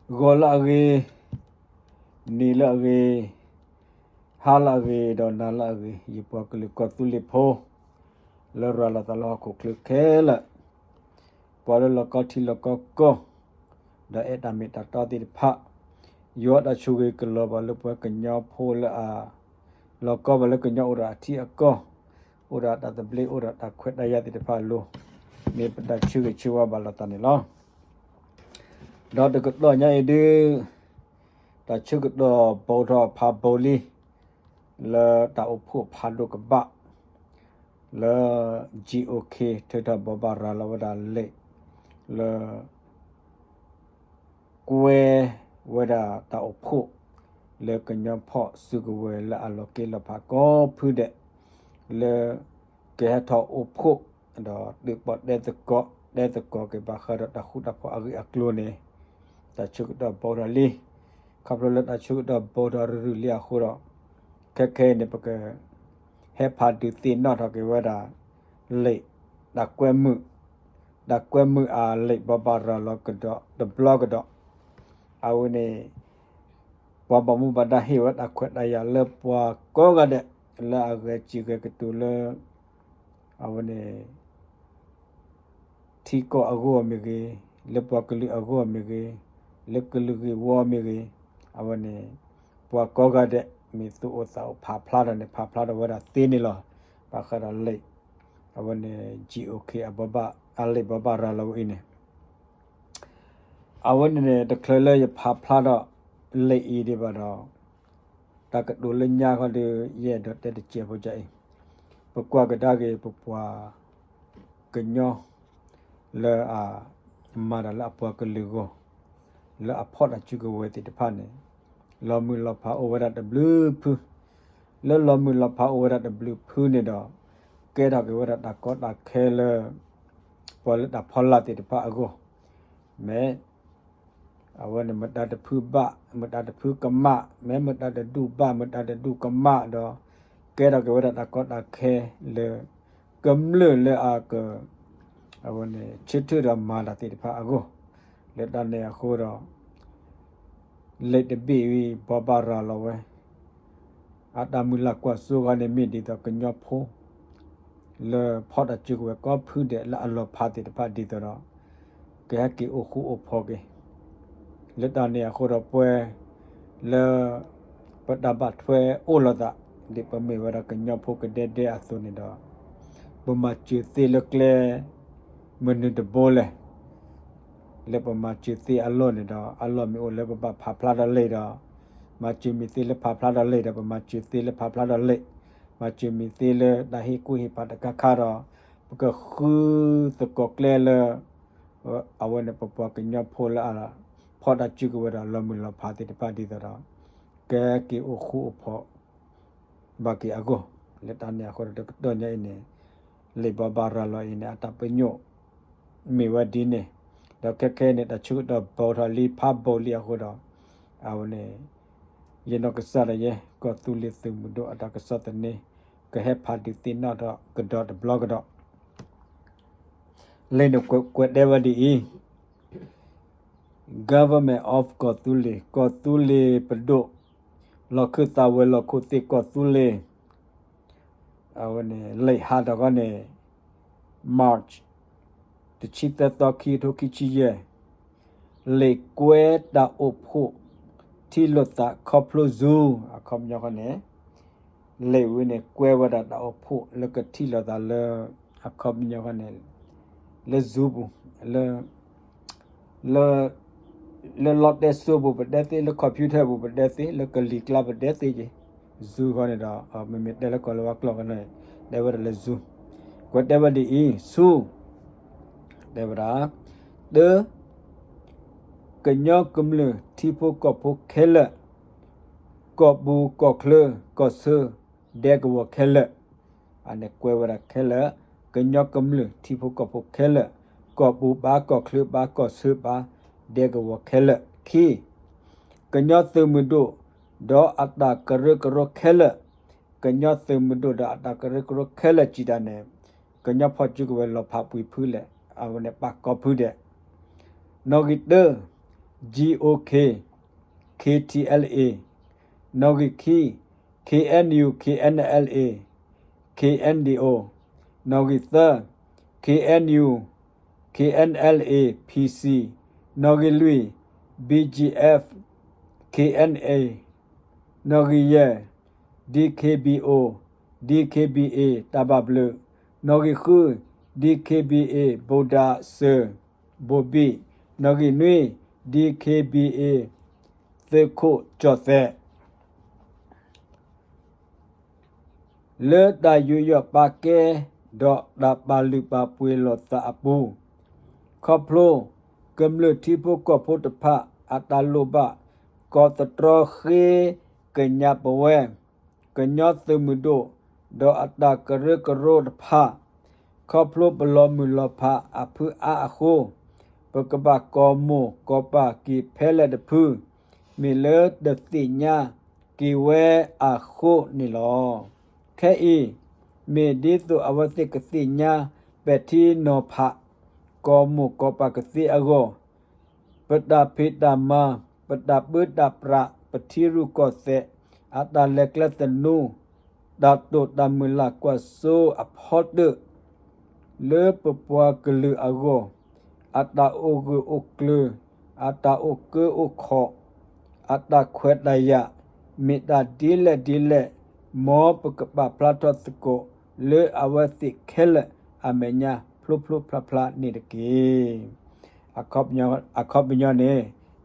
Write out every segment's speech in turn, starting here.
ဂီၤလၢအဂ့ၤ, နံၤလၢအဂ့ၤ, ဟါလၢအဂ့ၤ ဒီးနၤလၢအဂ့ၤ ယပှၤကလုာ်ကီၢ်သူလ့ၤဖိ လၢရၤလီၤသးလၢဟီၣ်ခိၣ်ချၢခဲလၢာ်, ပှၤလၢလီၢ်ကီထံလီၢ်ကီကီၢ်, ဒီးအဲၣ်တၢ်မ့ၢ်တၢ်တီသ့ၣ်တဖၣ်, ယွၤတၢ်ဆိၣ်ဂ့ၤကလီၤဘၣ်လၢပှၤကညီဖိလၢအ လီၤကီဘၣ်လၢကညီအိၣ်ဒီးအထံအကီၢ်, အိၣ်ဒီးတၢ်သဘျ့ အိၣ်ဒီးတၢ်ခွဲးတၢ်ယာ်သ့ၣ်တဖၣ်အလိၤ, မ့ၢ်ပတၢ်ဆၢဂ့ၤဆၢဝါဘၣ်လိာ်သးန့ၣ်လီၤ. ဒီးတကတီၢ်ညါအံၤဒုး တၢ်ဆၢကတီၢ်ဘီထီၣ်ဖးဘီလံ လၢတၢ်အိၣ်ဖှိၣ်ဖးဒိၣ်ကဘၣ် လၢ GOK ထုးထီၣ်ဘိးဘၣ်ရၤလီၤဝဲဒၣ်လံာ် လၢ ကွဲဝဲဒၣ်တၢ်အိၣ်ဖှိၣ် လၢကညီဖီၣ်စုကဝဲၤလၢအလီၤက့ၤလီၤဖးကိးဖုဒဲး လၢ ကဟဲထီၣ်အိၣ်ဖှိၣ် ဒီးတုးပီၣ်တဲသကိး တဲသကိးက့ၤဘၣ်ဃးဒီးတၢ်ဃူတၢ်ဖိးအဂ့ၢ်အကျိၤန့ၣ် တၢ်ဆၢကတီၢ်ဘီထီၣ်လံ. ခီဖျိလၢတၢ်ဆၢကတီၢ်ဘီထီၣ်ရုၢ်ရုၢ်လံအဃိဒီး ခဲခဲအံၤန့ၣ် ပက ဟဲဖးဒုးသ့ၣ်နီၣ်ထီၣ်က့ၤဝဲဒၣ် လံာ် တၢ်ကွဲမုာ် တၢ်ကွဲမုာ်အလံာ်ဘိးဘၣ်ရၤလီၤကဒီးတဘျီကဒီး အဝဲန့ၣ် ပှၤဘၣ်မူဘၣ်ဒါဟ့ၣ်ဝဲတၢ်ခွဲးတၢ်ယာ်လၢပှၤကိးဂၤဒဲး လၢအဂဲၤစံၣ်ဂဲၤကတိၤလၢ အဝဲန့ၣ် ထံကီၢ်အဂီၢ်မ့ၢ်ဂ့ၤ, လၢပှၤကလုာ်အဂီၢ်မ့ၢ်ဂ့ၤ, လၢကလုာ်ဂ့ၢ်ဝီမ့ၢ်ဂ့ၤ, အဝဲန့ၣ် ပှၤကိးဂၤဒဲး မ့ၢ်သူၣ်အိၣ်သးအိၣ်ဖးဖျါထီၣ်န့ၣ် ဖးဖျါထီၣ်ဝဲဒၣ်သ့န့ၣ်လီၤ. ဘၣ်ဃးဒီးလံာ် အဝဲန့ၣ် GOK အဘိးဘၣ် အလံာ်ဘိးဘၣ်ရၤလီၤဝဲအံၤန့ၣ် အဝဲန့ၣ်န့ၣ် တချုးလၢယဖးဖျါထီၣ်လံာ်အံၤဒံးဘၣ်ဒီး တၢ်ကတိၤလၢညါဃီဒီး ယအဲၣ်ဒိးတဲတစဲးဖိကအံၤ, ပကွၢ်ကဒါက့ၤ ပပှၤကညီ လၢအ မၤတၢ်လၢအပှၤကလုာ်အဂီၢ်, လၢအဖီၣ်တၢ်စုကဝဲၤသ့ၣ်တဖၣ်န့ၣ် လီၤမုၢ်လီၤဖးအိၣ်ဝဲဒၣ်တဘျုးဖု, လၢလီၤမုၢ်လီၤဖးအိၣ်ဝဲဒၣ်တဘျုးဖုန့ၣ်ဒီး ကဲထီၣ်က့ၤဝဲဒၣ်တၢ်ကီတၢ်ခဲလၢ ပှၤလၢတၢ်ဖီလာ်သ့ၣ်တဖၣ်အဂီၢ်, မ့ၢ် အဝဲန့ၣ်မတၤတဖုဘၣ် မတၤတဖုကမၣ် မ့ၢ်မတၤတဒူၣ်ဘၣ်မတၤတဒူၣ်ကမၣ်ဒီး ကဲထီၣ်က့ၤဝဲဒၣ်တၢ်ကီတၢ်ခဲလၢ ကမျၢၢ်လၢအက အဝဲန့ၣ် ဆၢထၢၣ်ဒီးမၤတၢ်သ့ၣ်တဖၣ်အဂီၢ်, လၢတၢ်န့ၣ်အဃိဒီး လံာ်တဘ့ၣ်အံၤ ဘိးဘၣ်ရၤလီၤဝဲ အတၢ်မုၢ်လၢ်ကွၢ်စိဃီန့ၣ်မ့ၢ်ဒ်သိးကညီဖိ လၢဖီၣ်တၢ်စုကဝဲၤကိးဖုဒဲးလၢအလီၤဖးသ့ၣ်တဖၣ်ဒ်သိးဒီး ကဟဲက့ၤအိၣ်ဃူအိၣ်ဖိးက့ၤ, လၢတၢ်န့ၣ်အဃိဒီးပှၤ လၢ ပတၢ်ဘၣ်ထွဲအိၣ်လိာ်သး ဒ်ပမ့ၢ်ဝဲဒၣ်ကညီဖိကဒဲဒဲအသိးန့ၣ်ဒီး ပမၤစၢၤသ့လၢကျဲ မနုၤတဘိလဲၣ် လၢပမၤစၢၤသ့အလီၢ်န့ၣ်ဒီး အလီၢ်မ့ၢ်အိၣ်လၢပဘၣ်ဖးဖျါဒီးလံာ်ဒီး မၤစၢၤမံၤသ့လၢဖးဖျါဒီးလံာ်ဒီး ပမၤစၢၤသ့လၢဖးဖျါဒီးလံာ်, မၤစၢၤမံၤသ့လၢတၢ်ဟ့ၣ်ကူၣ်ဟ့ၣ်ဖးတခါခါဒီး ပကဃုသကိးကျဲလၢ အဝဲန့ၣ်ပပှၤကညီဖိလၢအ ဖီၣ်တၢ်စုကဝဲၤဒီးလီၤမုၢ်လီၤဖးသ့ၣ်တဖၣ်ဒ်သိးဒီး ကဲက့ၤအိၣ်ဃူအိၣ်ဖိး ဘၣ်က့ၤအဂီၢ်, လၢတၢ်န့ၣ်အဃိဒီးတကတီၢ်ညါအံၤန့ၣ် လံာ်ဘိးဘၣ်ရၤလီၤအံၤန့ၣ် အတၢ်ပညိၣ် မ့ၢ်ဝဲဒ်န့ၣ်, ဒီးခဲခဲအံၤန့ၣ် တၢ်ဆၢကတီၢ်ဘီထီၣ်လံဖးဘိလံအဃိဒီး အဝဲန့ၣ် ယနီၢ်ကစၢ်ဒၣ်ယဲ ကီၢ်သူလ့ၤသုးမုၢ်ဒိၣ်အတၢ်ကစီၣ်သန့ ကဟဲဖးဒုးသ့ၣ်နီၣ်ထီၣ်ကဒီးတဘျီကဒီး လံာ်န့ၣ်ကွဲးတဲဝဲဒ်အံၤ, Government of ကီၢ်သူလ့ၤ, ကီၢ်သူလ့ၤပဒိၣ်, လီၢ်ခၢၣ်သးဝဲၤလီၢ်ခိၣ်သ့ၣ်ကီၢ်သူလ့ၤ, အဝဲန့ၣ် လံာ်ဟးထီၣ်ဃီန့ၣ် March တဆံသၢသီ ခံကထိခံဆံယဲၢ်, လံာ်ကွဲးတၢ်အိၣ်ဖှိၣ် ထံၣ်လိာ်သးခီဖျိ Zoom အခီပညီဃီန့ၣ် လံာ်ဝဲန့ၣ် ကွဲးဝဲဒၣ်တၢ်အိၣ်ဖှိၣ်လၢကထံၣ်လိာ်သးလၢ အခီပညီဃီန့ၣ် လၢ Zoom ပူၤ လၢ လၢ လၢလီတဲစိပူၤပတဲသ့, လၢ computer ပူၤပတဲသ့, လၢကလံၤကျါပတဲသ့က့ၤ, Zoom ဃီန့ၣ်ဒီး မ့မ့ၢ်တဲလၢကီၢ်လၢဝါကျိာ်ဃီန့ၣ် တဲဝဲဒၣ်လၢ Zoom, ကွဲးတဲဝဲဒ်အံၤ, ဆူ တဲဝဲဒၣ်, တၢ ကညီကမျၢၢ်ထံဖိကီၢ်ဖိခဲလၢာ်, ကီၢ်ပူၤကီၢ်ချၢ ကီၢ်ဆၢ ဒဲကဝီၤခဲလၢာ်, အန့ၣ်ကွဲးဝဲဒၣ်ခဲလၢာ်, ကညီကမျၢၢ်ထံဖိကီၢ်ဖိခဲလၢာ်, ကီၢ်ပူၤဘၣ် ကီၢ်ချၢဘၣ် ကီၢ်ဆၢဘၣ် ဒဲကဝီၤခဲလၢာ်, ခံ ကညီသုးမုၢ်ဒိၣ် ဒီးအတၢ်ကရၢကရိခဲလၢာ်, ကညီသုးမုၢ်ဒိၣ်ဒီးအတၢ်ကရၢကရိခဲလၢာ်စံးတၢ်န့ၣ်, ကညီဖီၣ်စုကဝဲၤလီၤဖးပှဲၤဖုလဲၣ်, အဝဲန့ၣ်ပာ်ကီဖုဒဲး, နီၣ်ဂံၢ်တၢ K T L A, နီၣ်ဂံၢ်ခံ K N U K N L A K N D O, နီၣ်ဂံၢ်သၢ K N U K N L A P C, နီၣ်ဂံၢ်လွံၢ် B G F K N A, နီၣ်ဂံၢ်ယဲၢ် D K B O, D K B A တၢ်ဘၣ်ဘျုး, နီၣ်ဂံၢ်ဃု D K B A ဘိၣ်ဒၣ်စၢၤ ဘိၣ်ဘံၣ်, နီၣ်ဂံၢ်နွံ D K B A သုးခိၣ်ကၠီၣ်သဲး လၢတၢ်ယူးယီၣ်ပာ်ကဲ ဒီးတၢ်ပာ်လုၢ်ပာ်ပှ့ၤလိာ်သးအပူၤ, ခီဖျိ ကမျၢၢ်ထံဖိကီၢ်ဖိတဖၣ် အတၢ်လိၣ်ဘၣ် ကီးသတြီဃ့ကညးပဝဲ ကညီသုးမုၢ်ဒိၣ် ဒီးအတၢ်ကရၢကရိတဖၣ်, ခီဖျိပလီၤမုၢ်လီၤဖးအဖုအါအဃိ, ပကဘၣ်ကိးမိၢ်ကိးပၢ်က့ၤဖဲလဲၣ်တဖု, မ့ၢ်လၢတသ့ၣ်ညါက့ၤဝဲအဃိန့ၣ်လီၤ. ခဲအံၤ မ့ၢ်ဒ်သိးအဝဲသ့ၣ်ကသ့ၣ်ညါ ပဲာ်ထံနီၤဖး ကိးမိၢ်ကိးပၢ်ကသ့အဂီၢ်, ပတၢ်ဖံးတၢ်မၤ, ပတၢ်ပၢတၢ်ပြး, ပထံရူၢ်ကီၢ်သဲး အတၢ်လဲၤကျဲသနူ, တၢ်တိာ်တၢ်မုၢ်လၢ်ကွၢ်စိအဖီတၢၣ် လၢပပှၤကလုာ်အဂီၢ်, အတၢ်အိၣ်ဂၢၢ်အိၣ်ကျၢၤ, အတၢ်အိၣ်ကၢအိၣ်ခီၣ်, အတၢ်ခွဲးတၢ်ယာ်, မ့ၢ်တၢ်ဒ်လဲၣ်ဒ်လဲၣ်, မ်ပကပာ်ဖျါထီၣ်သကိး လၢအဝဲသ့ၣ်ခဲလၢာ်အမဲာ်ညါ ဖျိဖျိဖျါဖျါန့ၣ်တက့ၢ်. အခီပညီန့ၣ်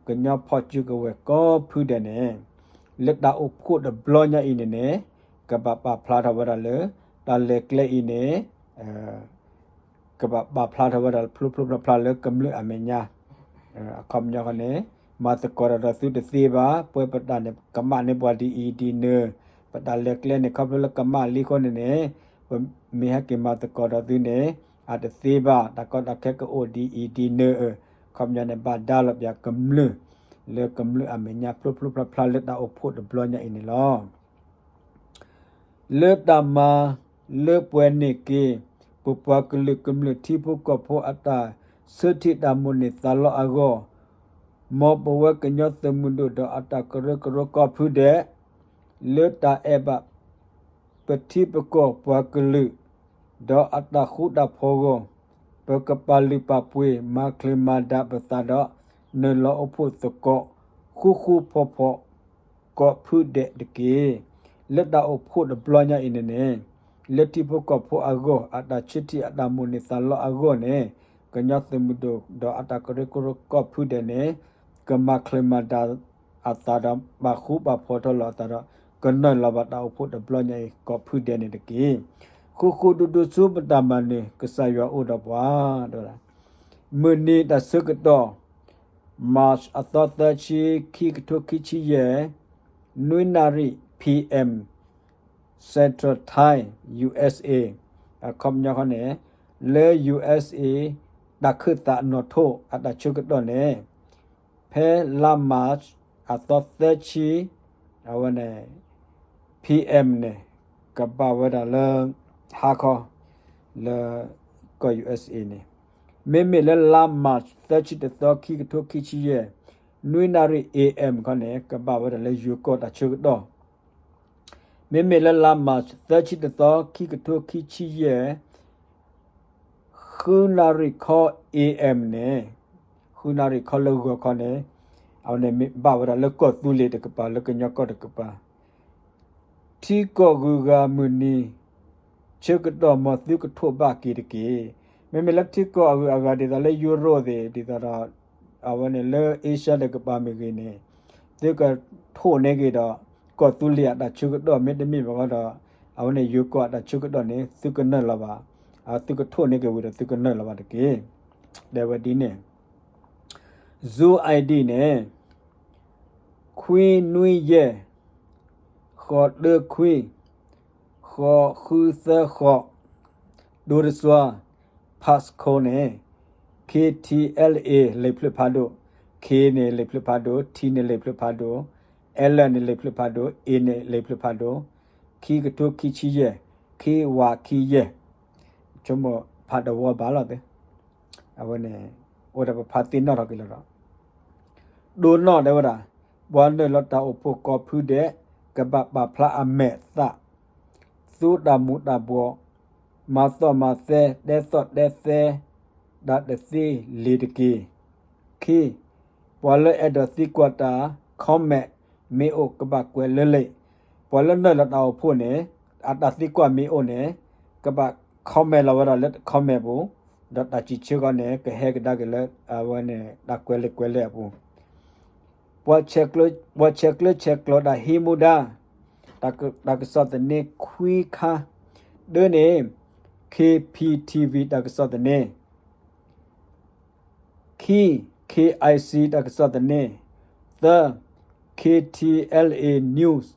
ကညီဖီၣ်စုကဝဲၤကိးဖုဒဲးန့ၣ် လၢတၢ်အိၣ်ဖှိၣ်တဘျီညါအံၤန့ၣ်န့ၣ် ကဘၣ်ပာ်ဖျါထီၣ်ဝဲဒၣ်လၢ တၢ်လဲၤကျဲအံၤန့ၣ် ကဘၣ်ပာ်ဖျါထီၣ်ဝဲဒၣ်ဖျိဖျိဖျါဖျါလၢကမျၢၢ်အမဲာ်ညါ, အခီပညီဃီန့ၣ် မၤသကိးတၢ်ဒီးသုတသ့ဘၣ်, ပဝဲပတၢ်န့ၣ် ကမၣ်န့ၢ်ပှၤဒ်အံၤဒ်နုၤ, ပတၢ်လဲၤကျဲန့ၣ် ခီဖျိလၢကမၣ်လံအဃိန့ၣ်န့ၣ် ပမ့ၢ်ဟဲက့ၤမၤသကိးဒီးသုန့ၣ် အတသ့ဘၣ်, တၢ်ကီတၢ်ခဲကအိၣ်ဒ်အံၤဒ်နုၤ, အခီပညီန့ၣ် ဘၣ်ဒါလီၤပှၤကမျၢၢ် လၢကမျၢၢ်အမဲာ်ညါဖျိဖျိဖျါဖျါလၢတၢ်အိၣ်ဖှိၣ်တဘျီညါအံၤန့ၣ်လီၤ. လၢတၢ်မၤလၢပှဲၤန့ၢ်က့ၤ ပပှၤကလုာ်ကမျၢၢ်ထံဖိကီၢ်ဖိအတၢ်ဆၢထံၣ်တၢ်မိၣ်န့ၢ်သးလီအဂီၢ်, မ်ပဝဲကညီသုးမုၢ်ဒိၣ်ဒီးအတၢ်ကရၢကရိကိးဖုဒဲး လၢတၢ်အဲၣ်ဘၣ် ပထံပကီၢ်ပှၤကလုာ် ဒီးအတၢ်ဃူတၢ်ဖိးအဂီၢ်, ပကပာ်လုၢ်ပာ်ပှ့ၤ မၤချ့မၤဒါပသးဒီး နုာ်လီၤအိၣ်ဖှိၣ်သကိး ဃူဃူဖိးဖိး ကိးဖုဒဲးတက့ၢ်. လၢတၢ်အိၣ်ဖှိၣ်တဘျီညါအံၤန့ၣ်န့ၣ် လၢထံဖိကီၢ်ဖိအဂီၢ် အတၢ်ဆၢထံၣ်အတၢ်မိၣ်န့ၢ်သးလီအဂီၢ်န့ၣ် ကညီသုးမုၢ်ဒိၣ်ဒီးအတၢ်ကရၢကရိကိးဖုဒဲးန့ၣ် ကမၤချ့မၤဒါအသးဒီး ပာ်ဃူပာ်ဖိးထီၣ်လီၤအသးဒီး ကနုာ်လီၤဘၣ်တၢ်အိၣ်ဖှိၣ်တဘျီညါအံၤ ကိးဖုဒဲးန့ၣ်တက့ၢ်. ဃူဃူဒူဒူဆူပတၢ်မၤနၢၤ ကစၢ်ယွၤအိၣ်ဒီးပှၤ မုၢ်နံၤတၢ်ဆၢကတီၢ် March အသီသၢဆံ ခံကထိခံဆံယဲၢ် နွံနၣ်ရံၣ် P M Central Time, U S A အခီပညီဃီန့ၣ် လၢ U S A တၢ်ခၢၣ်သးအနီၣ်ထိၣ်အတၢ်ဆၢကတီၢ်န့ၣ် ဖဲလါ March အသီသၢဆံ အဝဲန့ၣ် P M န့ၣ် ကဘၣ်ဝဲဒၣ်လၢ ဟါခီ လၢကီၢ် U S A န့ၣ်, မ့မ့ၢ်လၢလါ March သၢဆံတသီ ခံကထိခံဆံယဲၢ် နွံနၣ်ရံၣ် A M ခီန့ၣ် ကဘၣ်ဝဲဒၣ်လၢယိၤကီၢ်တၢ်ဆၢကတီၢ် မ့မ့ၢ်လၢလါ March သၢဆံတသီ ခံကထိခံဆံယဲၢ် ဃုနၣ်ရံၣ်ခီ A M န့ၣ်, ဃုနၣ်ရံၣ်ခီလၢဂီၤခီန့ၣ် အဝဲန့ၣ်မ့ၢ်ဘၣ်ဝဲဒၣ်လၢကီၢ်သူလ့ၤတကပၤ လၢကညီကီၢ်တကပၤ ထံကီၢ်ဂုၤဂၤမုၢ်နံၤ ဆၢကတီၢ်မ်သုကထိးဘၣ်က့ၤတက့ၢ်. မ့မ့ၢ်လၢထံကီၢ်အဂုၤအဂၤဒ်သိးလၢယူရိၣ်သ့ၣ် ဒ်သိးဒီး အဝဲန့ၣ်လၢအ့ရှါတကပၤမ့ၢ်ဂ့ၤန့ၣ် သုကထိးန့ၢ်က့ၤဒီး ကီၢ်သူလ့ၤအတၢ်ဆၢကတီၢ် မ့တမ့ၢ်ဘၣ်ဃီဒီး အဝဲန့ၣ်ယိၤကီၢ်အတၢ်ဆၢကတီၢ်န့ၣ် သုကနၢ်လီၤဘၣ်, သုကထိးန့ၢ်က့ၤဝံၤဒီးသုကနၢ်လီၤဘၣ်တက့ၢ်. တဲဝဲဒ်န့ၣ် Zoom I D န့ၣ် ခွံနွံယဲၢ် ဃိးတၢခွံ ဃိးဃုသၢဃိး ဒိတစွါ passcode န့ၣ် K T L A လံာ်ဖျၢၣ်ဖးဒိၣ်, K န့ၣ်လံာ်ဖျၢၣ်ဖးဒိၣ်, T န့ၣ်လံာ်ဖျၢၣ်ဖးဒိၣ်, L န့ၣ်လံာ်ဖျၢၣ်ဖးဒိၣ်, A န့ၣ်လံာ်ဖျၢၣ်ဖးဒိၣ်, ခံကထိခံဆံယဲၢ်, ခံဝးခံယဲၢ်, ဆိကမိၣ်ဖးတဝီဘၣ်လီၤသ့ အဝဲန့ၣ် အိၣ်ဒီးပဖးသ့ၣ်နီၣ်ထီၣ်က့ၤလီၤဒီး ဒိၣ်နီၣ်တဲဝဲဒၣ်, ပှၤနုာ်လီၤတၢ်အိၣ်ဖှိၣ်ကိးဖုဒဲး ကဘၣ်ပာ်ဖျါအမဲာ်သး, သူတၢ်မူၤတၢ်ဘှီး, မၤသီၣ်မၤသဲ, တဲသီၣ်တဲသဲ, တၢ်တသ့လံၤတက့ၢ်. ခံ, ပှၤလၢအဲၣ်ဒိးသံကွၢ်တၢ် comment မ့ၢ်အိၣ်ကဘၣ်ကွဲးလၢလံာ်, ပှၤလၢနုာ်လီၤတၢ်အိၣ်ဖှိၣ်န့ၣ် အတၢ်သံကွၢ်မ့ၢ်အိၣ်န့ၣ် ကဘၣ် comment လီၤဝဲဒၣ်လၢ comment ပူၤ, ဒီးတၢ်စံးဆၢဃီန့ၣ် ကဟဲကဒါက့ၤလၢ အဝဲန့ၣ် တၢ်ကွဲးလံာ်ကွဲးလဲၢ်အပူၤ. ပှၤဆဲးကျၢဆဲးကျိးတၢ်ဟံးမူဒါ တၢ်ကစီၣ်သန့ခွံခါ, တၢန့ၣ် KPTV တၢ်ကစီၣ်သန့, ခံ, KIC တၢ်ကစီၣ်သန့, သၢ, KTLA News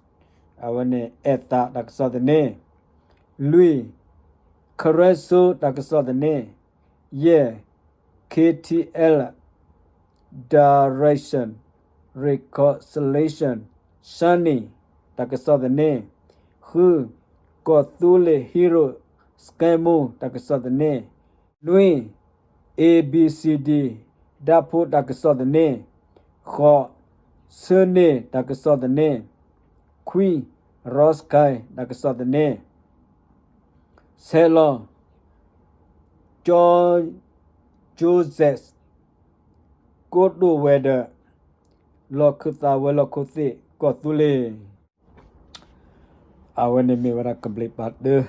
အဝဲန့ၣ် အဲၣ်သးတၢ်ကစီၣ်သန့, လွံၢ်, ခရဲစိတၢ်ကစီၣ်သန့, ယဲၢ်, KTL Direction Reconciliation Sunday တၢ်ကစီၣ်သန့, ဃု, ကီၢ်သူလ့ၤ Hero Sky Moon တၢ်ကစီၣ်သန့, နွံ, ABCD ဒၣ်ဖိတၢ်ကစီၣ်သန့, ဃိး, ဆၢန့ၢ်တၢ်ကစီၣ်သန့, ခွံ, Ross Kai တၢ်ကစီၣ်သန့, ဆဲးလီၤ, ကၠီ Joseph ကိးဒိၣ်ဝဲၤဒၢး လီၢ်ခၢၣ်သးဝဲၤလီၢ်ခိၣ်သ့ၣ်ကီၢ်သူလ့ၤ အဝဲန့ၣ်မ့ၢ်ဝဲဒၣ်ကဘျံးပၤတၢ,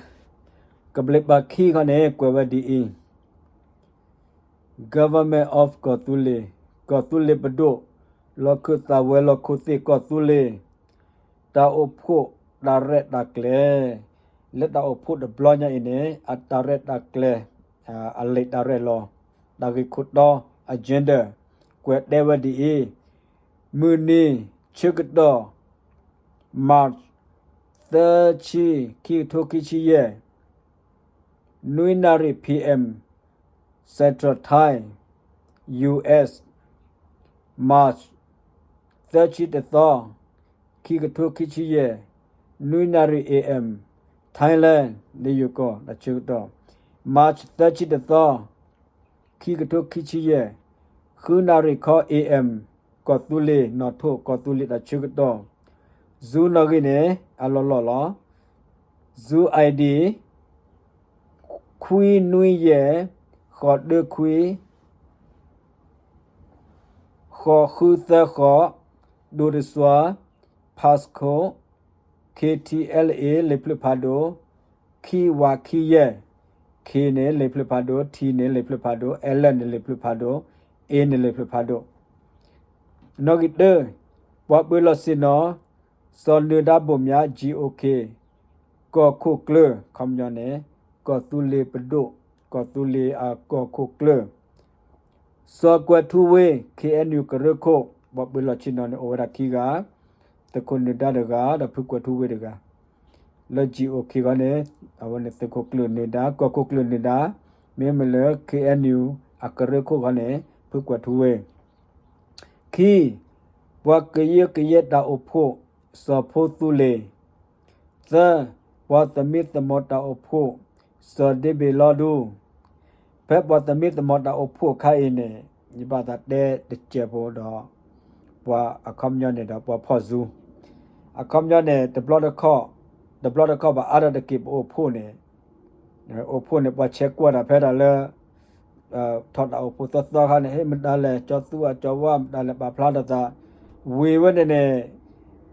ကဘျံးပၤခံခီန့ၣ် ကွဲးဝဲဒ်အံၤ, Government of ကီၢ်သူလ့ၤ, ကီၢ်သူလ့ၤပဒိၣ်, လီၢ်ခၢၣ်သးဝဲၤလီၢ်ခိၣ်သ့ၣ်ကီၢ်သူလ့ၤ, တၢ်အိၣ်ဖှိၣ်တၢ်ရဲၣ်တၢ်ကျဲၤ, လၢတၢ်အိၣ်ဖှိၣ်တဘျီညါအံၤန့ၣ် အတၢ်ရဲၣ်တၢ်ကျဲၤ အလံာ်တၢ်ရဲၣ်လီၤ, တၢ်ဂ့ၢ်ခိၣ်တီ agenda ကွဲးတဲဝဲဒ်အံၤ, မုၢ်နံၤဆၢကတီၢ် March သၢဆံ ခံကထိခံဆံယဲၢ်, နွံနၣ်ရံၣ် PM Central Time, US, March သၢဆံတသီ ခံကထိခံဆံယဲၢ်, နွံနၣ်ရံၣ် AM, Thailand လၢယိၤကီၢ်တၢ်ဆၢကတီၢ်, March သၢဆံတသီ ခံကထိခံဆံယဲၢ်, ဃုနၣ်ရံၣ်ခီ AM ကီၢ်သူလ့ၤနီၣ်ထိၣ် ကီၢ်သူလ့ၤတၢ်ဆၢကတီၢ်, Zoom နီၣ်ဂံၢ်န့ၣ် အလီၢ်လီၢ်လီၤ, Zoom ID ခွံနွံယဲၢ် ဃိးတၢခွံ ဃိးဃုသၢဃိး, ဒိၣ်တစွါ, passcode, KTLA လံာ်ဖျၢၣ်ဖးဒိၣ်, ခံဝးခံယဲၢ်, K န့ၣ် လံာ်ဖျၢၣ်ဖးဒိၣ်, T န့ၣ် လံာ်ဖျၢၣ်ဖးဒိၣ်, L န့ၣ် လံာ်ဖျၢၣ်ဖးဒိၣ်, A န့ၣ် လံာ်ဖျၢၣ်ဖးဒိၣ်, နီၣ်ဂံၢ်တၢ, ပှၤပၢၤလီၢ်ဆ့ၣ်နီၤ, စီၤနၢၤဒါဘိၣ်မၠး GOK ကီၢ်ခိၣ်ကျၢၢ် ခီပညီန့ၣ် ကီၢ်သူလ့ၤပဒိၣ် ကီၢ်သူလ့ၤအကီၢ်ခိၣ်ကျၢၢ်, စီၤကွဲၤထူဝ့ KNU ကရၢခိၣ် ပှၤပၢၤလီၢ်ဆ့ၣ်နီၤန့ၣ် အိၣ်ဝဲဒၣ်ခံဂၤ, သုးခိၣ်နၢၤဒါတဂၤ ဒီးဖုကွဲၤထူဝ့တဂၤ, လၢ GOK ခီန့ၣ် အဝဲန့ၣ်သုးခိၣ်ကျၢၢ်နၢၤဒါ ကီၢ်ခိၣ်ကျၢၢ်နၢၤဒါ, မ့မ့ၢ်လၢ KNU အကရၢခိၣ်ခီန့ၣ် ဖုကွဲၤထူဝ့ ခံ, ပှၤကယၢကယဲတၢ်အိၣ်ဖှိၣ် စီၤဖိသူလ့ၤ, သၢ, ပှၤသမံသမိးတၢ်အိၣ်ဖှိၣ် စီၤဒ့ဘ့ၣ်လီဒူ, ဖဲပှၤသမံသမိးတၢ်အိၣ်ဖှိၣ်အခါအံၤန့ၣ် ယဘၣ်သးတဲတစဲးဖိဒီး ပှၤအခီပညီန့ၣ်ဒီးပှၤဖီၣ်စူၤ, အခီပညီန့ၣ် တဘျီတခီၣ်, တဘျီတခီၣ်ဘၣ်အါထီၣ်တက့ၢ်ပအိၣ်ဖှိၣ်န့ၣ်, အိၣ်ဖှိၣ်န့ၣ် ပှၤဆဲးကွၢ်တၢ်ဖဲဒၣ်လၢ ထီၣ်တၢ်အိၣ်ဖှိၣ်သီသီခါန့ၣ် ဟ့ၣ်မတၤလဲၣ် ကၠီသူအကၠီဝါ မတၤလဲၣ်ပာ်ဖျါထီၣ်သး, ဝံၤဝဲန့ၣ်န့ၣ်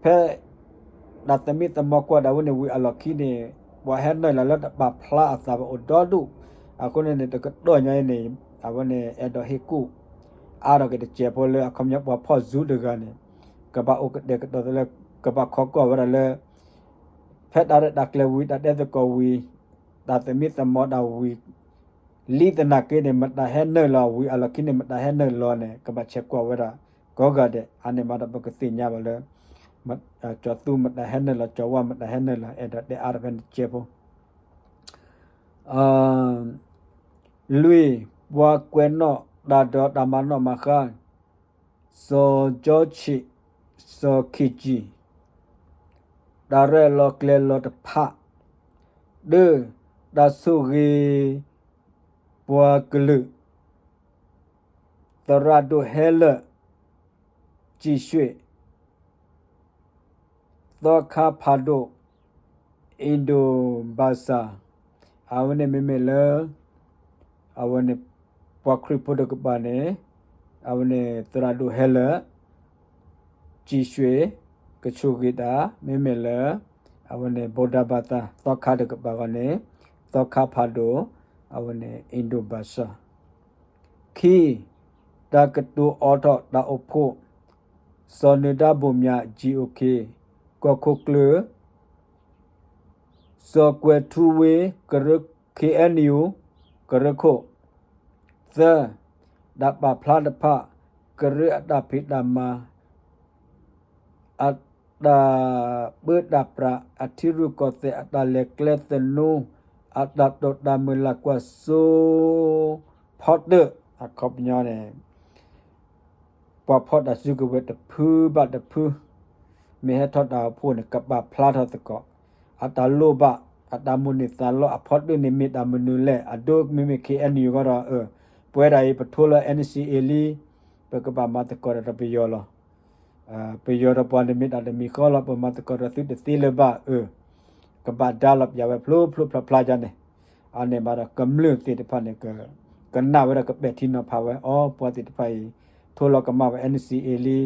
ဖဲ တၢ်သမံသမိးကွၢ်ဒၣ်ဝဲန့ၣ်ဝံၤအလီၢ်ခံန့ၣ် ပှၤဟဲနုာ်လီၤလၢတပာ်ဖျါအသးဘၣ်အိၣ်ဒီဒူၣ်, အဃိန့ၣ်န့ၣ် တကတီၢ်ညါအံၤန့ၣ် အဝဲန့ၣ် အဲၣ်ဒိးဟ့ၣ်ကူၣ် အါထီၣ်က့ၤတစဲးဖိလၢအခီပညီပှၤဖီၣ်စူၤတဂၤန့ၣ် ကဘၣ်အိၣ်ကတဲာ်ကတီၤသးလၢ ကဘၣ်ခိးကွၢ်ဝဲဒၣ်လၢ ဖဲတၢ်ရဲၣ်တၢ်ကျဲၤဝံၤ တၢ်တဲသကိးဝံၤ တၢ်သမံသမိးတၢ်ဝံၤ လံသနာ်က့န့ၣ် မတၤဟဲနုာ်လီၤဝံၤအလီၢ်ခံန့ၣ် မတၤဟဲနုာ်လီၤန့ၣ် ကဘၣ်ဆဲးကွၢ်ဝဲဒၣ် ကိးဂၤဒဲး အါန့ၢ်မးဒီးပကသ့ၣ်ညါဘၣ်လၢ ကၠီသူမတၤဟဲနုာ်လီၤ ကၠီဝါမတၤဟဲနုာ်လီၤ အဲၣ်ဒိးတဲအါထီၣ်ဖဲန့ၣ်တစဲးဖိ လွံၢ်, ပှၤကွဲးနီၣ်တၢ်ဒီးတၢ်မၤနီၣ်မၤဃါ စီၤကၠီဆံး, စီၤခ့ၣ်ကၠံၣ်, တၢ်ရဲၣ်လီၤကျဲၤလီၤတဖၣ်, ဒၢ တၢ်ဆိၣ်ဂ့ၤ ပှၤကလုာ် သရၣ်ဒိၣ်ဟဲလၢာ် ကံၣ်ရွှ့ၣ် သီခါဖးဒိၣ် အ့ဒိၣ်ဘၣ်စၢ် အဝဲန့ၣ်မ့မ့ၢ်လၢ အဝဲန့ၣ် ပှၤခရံာ်ဖိတကပၤန့ၣ် အဝဲန့ၣ်သရၣ်ဒိၣ်ဟဲလၢာ် ကံၣ်ရွှ့ၣ် ကဆိၣ်ဂ့ၤတၢ် မ့မ့ၢ်လၢ အဝဲန့ၣ် ဗုဒ္ဓဘာသာ သီခါတကပၤဃီန့ၣ် သီခါဖးဒိၣ် အဝဲန့ၣ် အ့ဒိၣ်ဘၣ်စၢ် ခံ, တၢ်ကတိၤအိးထီၣ်တၢ်အိၣ်ဖှိၣ် စီၤနၢၤဒါဘိၣ်မၠး G O K ကီၢ်ခိၣ်ကျၢၢ် စီၤကွဲၤထူဝ့ ကရၢ K N U ကရၢခိၣ်, သၢ, တၢ်ပာ်ဖျါတဖၣ် ကရၢအတၢ်ဖံးတၢ်မၤ အတၢ်ပၢတၢ်ပြး အထံရူၢ်ကီၢ်သဲး အတၢ်လဲၤကျဲသနူ အတၢ်တိာ်တၢ်မုၢ်လၢ်ကွၢ်စိ ဖီတၢၣ် အခီပညီန့ၣ် ပှၤဖီၣ်တၢ်စုကဝဲၤတဖုဘၣ်တဖု မ့ၢ်ဟဲထီၣ်တၢ်အိၣ်ဖှိၣ်န့ၣ် ကပာ်ဖျါထီၣ်သကိး အတၢ်လိၣ်ဘၣ် အတၢ်မိၣ်န့ၢ်သးလီ အဖီတၢၣ်န့ၣ်မ့ၢ်တၢ်မနုၤလဲၣ် အဒိမ့မ့ၢ် K N U ဃီဒီး ပဝဲဒၣ်အံၤ ပထိလၢ N C A လံ ပကဘၣ်မၤသကိးဒီးပယီၤလီၤ. ပယီၤဒီးပှၤန့ၣ်မ့ၢ်တၢ်တမံၤဃီလီၤ ပမၤသကိးဒီးသုတသ့လၢၤဘၣ် အၢ ကဘၣ်ဒါလီၤပျၢၤဝဲဖျိဖျိဖျါဖျါဒ်န့ၣ် အန့ၣ်ဘၣ်ဒီးကမျၢၢ်သ့ၣ်တဖၣ်န့ၣ် ကနၣ်ဝဲဒီးကပဲာ်ထံနီၤဖးဝဲ အိ ပှၤသ့ၣ်တဖၣ်အံၤ ထိလီၤကမၣ်ဝဲ N C A လံ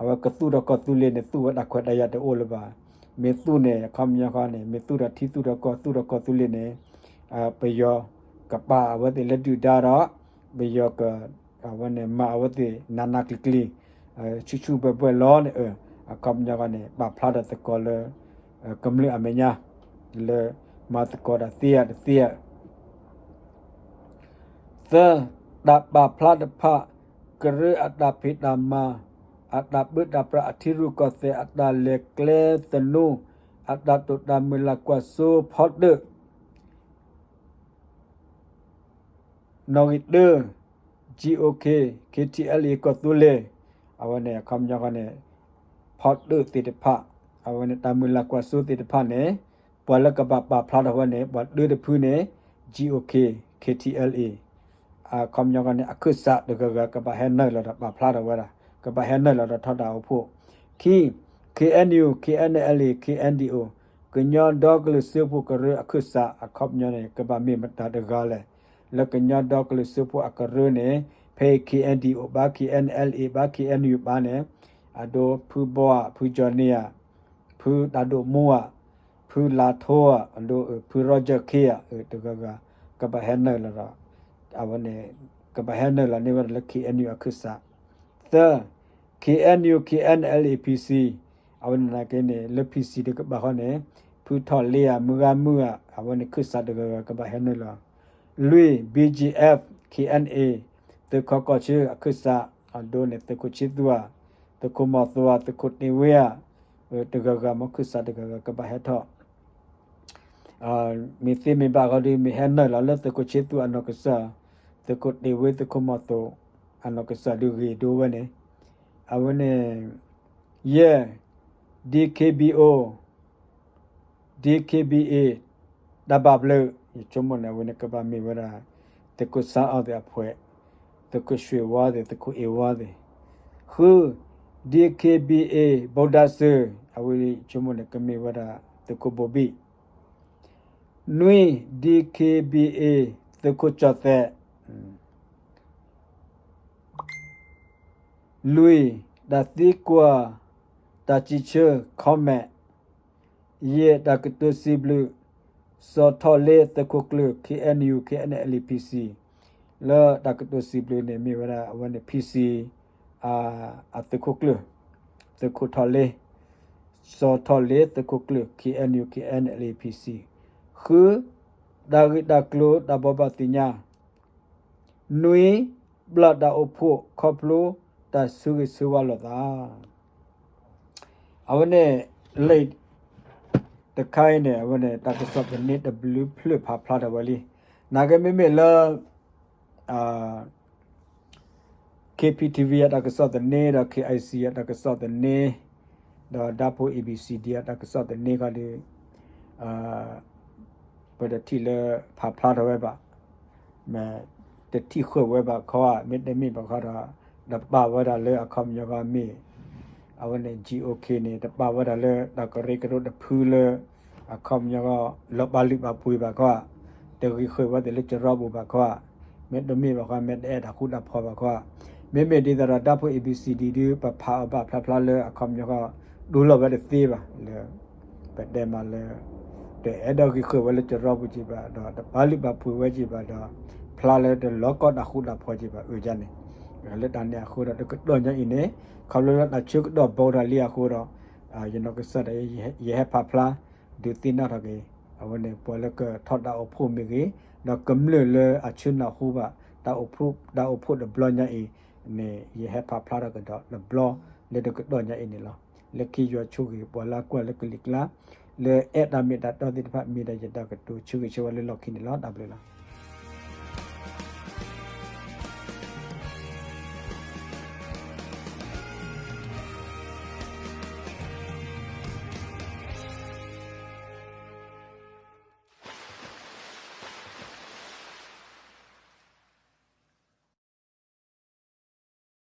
အဝဲကသူၣ်ထီၣ်ကီၢ်သူလ့ၤန့ၣ် သူၣ်ဝဲတၢ်ခွဲးတၢ်ယာ်တအိၣ်လၢၤဘၣ်. မ့ၢ်သူၣ်န့ၣ် အခီပညီဃီန့ၣ် မ့ၢ်သူၣ်ထီၣ်ထံသူၣ်ထီၣ်ကီၢ်သူၣ်ထီၣ်ကီၢ်သူလ့ၤန့ၣ် ပယီၤကပာ်အဝဲသ့ၣ်လၢဒုၣ်ဒါဒီး ပယီၤက အဝဲန့ၣ်မၤအဝဲသ့ၣ်နးနးကျံၤကျံၤ ဆူၣ်ဆူၣ်ဘှဲၣ်ဘှဲၣ်လီၤန့ၣ် အခီပညီဃီန့ၣ် ပာ်ဖျါထီၣ်သကိးလၢ ကမျၢၢ်အမဲာ်ညါ လၢမၤသကိးတၢ်သ့ဧါတသ့ဧါ သၢ, တၢ်ပာ်ဖျါတဖၣ် ကရၢအတၢ်ဖံးတၢ်မၤ အတၢ်ပၢတၢ်ပြး အထံရူၢ်ကီၢ်သဲး အတၢ်လဲၤကျဲသနူ အတၢ်တိာ်တၢ်မုၢ်လၢ်ကွၢ်စိဖီတၢၣ် နီၣ်ဂံၢ်တၢ G O K K T L A ကီၢ်သူလ့ၤ အဝဲန့ၣ်အခီပညီဃီန့ၣ် ဖီတၢၣ်သ့ၣ်တဖၣ် အဝဲန့ၣ်တၢ်မုၢ်လၢ်ကွၢ်စိသ့ၣ်တဖၣ်န့ၣ် ပှၤလၢကဘၣ်ပာ်ဖျါထီၣ်ဝဲန့ၣ် ပှၤတၢတဖုန့ၣ် G O K K T L A အခီပညီဃီန့ၣ် အခၢၣ်စးတဂၤဂၤ ကဘၣ်ဟဲနုာ်လီၤဒီးပာ်ဖျါထီၣ်ဝဲဒၣ် ကဘၣ်ဟဲနုာ်လီၤဒီးထီၣ်တၢ်အိၣ်ဖှိၣ် ခံ, K N U K N L A K N D O ကညီဒီကလုာ်စၢဖှိၣ်ကရၢအခၢၣ်စး အခီပညီန့ၣ် ကဘၣ်မ့ၢ်မတၤတဂၤလဲၣ် လၢကညီဒီကလုာ်စၢဖှိၣ်အကရၢန့ၣ် ဖဲအံၤ K N D O ဘၣ် K N L A ဘၣ် K N U ဘၣ်န့ၣ် အဒိ ဖုဘီဧါ ဖုကၠီၤနံၤဧါ ဖုတၢ်ဒိၣ်မူဧါ ဖုလါထိဧါ အဒိ ဖု Roger K ဧါ တဂၤဂၤ ကဘၣ်ဟဲနုာ်လီၤဒီး အဝဲန့ၣ် ကဘၣ်ဟဲနုာ်လီၤန့ၢ်ဝဲဒၣ်လၢ K N U အခၢၣ်စး သၢ, K N U K N L A P C အဝဲန့ၣ်နာ်က့န့ၣ် လၢ P C တကပၤဃီန့ၣ် ဖုထီၣ်လ့ဧါ မုၢ်ဂၤမုၢ်ဧါ အဝဲန့ၣ်ခၢၣ်စးတဂၤဂၤ ကဘၣ်ဟဲနုာ်လီၤ လွံၢ်, B G F K N A သုးခီၣ်ကီၢ်ဆၢအခၢၣ်စး အဒိန့ၣ် သုးခိၣ်ဆ့သူၣ်ဧါ သုးခိၣ်မီၤသိးဧါ သုးခိၣ်တ့ၢ်ဝ့ဧါ တဂၤဂၤ မ့ၢ်ခၢၣ်စးတဂၤဂၤ ကဘၣ်ဟဲထီၣ် မ့ၢ်သ့မ့ၢ်ဘၣ်ဃီဒီး မ့ၢ်ဟဲနုာ်လီၤလၢသုးခိၣ်ဆ့သူၣ်အနီၢ်ကစၢ်, သုးခိၣ်တ့ၢ်ဝ့ သုးခိၣ်မီၤသိး အနီၢ်ကစၢ်ဒုးဂ့ၤဒိဝဲန့ၣ်, အဝဲန့ၣ်, ယဲၢ်, D K B O, D K B A တၢ်ဘၣ်ဘျုး, ယဆိကမိၣ်န့ၣ် အဝဲန့ၣ်ကဘၣ်မ့ၢ်ဝဲဒၣ် သုးခိၣ်ဆါအီၣ်သ့ၣ်အဖှဲး, သုးခိၣ်ရွှ့ၣ်ဝါသ့ၣ် သုးခိၣ်အ့ၣ်ဝါသ့ၣ်, ဃု, D K B A ဘိးဒၣ်စၢၤ, အဝဲဆိကမိၣ်န့ၣ် ကမ့ၢ်ဝဲဒၣ်သုးခိၣ်ဘိဘံၣ်, နွံ, D K B A သုးခိၣ်ကၠီၣ်သဲး, လွံၢ်, တၢ်သံကွၢ်, တၢ်စံးဆၢ comment, ယဲၢ်, တၢ်ကတိၤစံးဘျုး, စီၤထီၣ်လ့ သုးခိၣ်ကျၢၢ် K N U K N L A P C လၢတၢ်ကတိၤစံးဘျုးန့ၣ် မ့ၢ်ဝဲဒၣ်အဝဲန့ၣ် P C အသုးခိၣ်ကျၢၢ်, သုးခိၣ်ထီၣ်လ့, စီၤထီၣ်လ့ သုးခိၣ်ကျၢၢ် K N U K N L A P C, ဃု, တၢ်ဂ့ၢ်တၢ်ကျိၤတၢ်ဘိးဘၣ်သ့ၣ်ညါ, နွံ, ဘျၢ်တၢ်အိၣ်ဖှိၣ်ခီဖျိတၢ်ဆၢဂ့ၤဆၢဝါလိာ်သး, အဝဲန့ၣ် လံာ်တခါအံၤန့ၣ် အဝဲန့ၣ် တၢ်ကစီၣ်သန့တဘျုးဖျၢၣ်ဖးဖျါထီၣ်ဝဲလံ, နာ်က့မ့မ့ၢ်လၢ K P T V အတၢ်ကစီၣ်သန့ ဒီး K I C အတၢ်ကစီၣ်သန့, ဒီးဒၢဖိ A B C D အတၢ်ကစီၣ်သန့ခီဒီး ပတထံၣ်လၢဖးဖျါထီၣ်ဝဲဘၣ်, မ့ၢ်တထံၣ်ဃုာ်ဝဲဘၣ်ခီဧါ, မ့တမ့ၢ်ဘၣ်ခီဒီး တပာ်ဝဲဒၣ်လၢအခီပညီခီမ့ၢ် အဝဲန့ၣ် GOK န့ၣ် တပာ်ဝဲဒၣ်လၢတၢ်ကရၢကရိတဖုလၢ အခီပညီ လီၤပာ်လုၢ်ပာ်ပှ့ၤဘၣ်ခီဧါ, တဂံၢ်ဃုာ်ဝဲသ့ၣ်လၢကရီပူၤဘၣ်ခီဧါ, မ့ၢ်တမ့ၢ်ဘၣ်ခီ မ့ၢ်တအဲၣ်တၢ်ဃူတၢ်ဖိးဘၣ်ခီဧါ, မ့မ့ၢ်ဒ်သိးဒီး ဓာတ်ပုံ A B C D ဒု ပဖးအီၤဘၣ်ဖျါဖျါလၢအခီပညီခီ ဒိလီၤဝဲတသ့ဘၣ်လၢ ပတဲမးလၢ တအဲၣ်ဒိးဂံၢ်ဃုာ်ဝဲလၢကရီပူၤက့ၤဘၣ်ဒီး တပာ်လုၢ်ပာ်ပှ့ၤဝဲက့ၤဘၣ်ဒီး ဖျါလၢတလီၤကီတၢ်ဃူတၢ်ဖိးက့ၤဘၣ်အၢယါန့ၣ်, လၢတၢ်န့ၣ်အဃိဒီး တကတီၢ်ညါအံၤန့ၣ် ခီဖျိလၢတၢ်ဆၢကတီၢ်ဘီထီၣ်လံအဃိဒီး ယနီၢ်ကစၢ်ဒၣ် ယဟဲဖးဖျါ ဒုးသ့ၣ်နီၣ်ထီၣ်က့ၤ အဝဲန့ၣ် ပှၤလၢကထီၣ်တၢ်အိၣ်ဖှိၣ်မ့ၢ်ဂ့ၤ, ဒီးကမျၢၢ်လၢအဆၢနၢ်ဟူဘၣ် တၢ်အိၣ်ဖှိၣ်တဘျီညါအံၤန့ၣ် ယဟဲဖးဖျါထီၣ်ကဒီးတဘျီ လၢတကတီၢ်ညါအံၤန့ၣ်လီၤ. လၢခံယွၤဆိၣ်ဂ့ၤ ပှၤလၢအကွၢ်လၢကလံၤကျါ လၢအဲၣ်တၢ်မ့ၢ်တၢ်တီသ့ၣ်တဖၣ် မ့ၢ်ဒၣ်ယတၢ်ကတိၤဆၢဂ့ၤဆၢဝါလၢလီၢ်ခံန့ၣ်လီၤ. တၢ်ဘျုးလီၤ.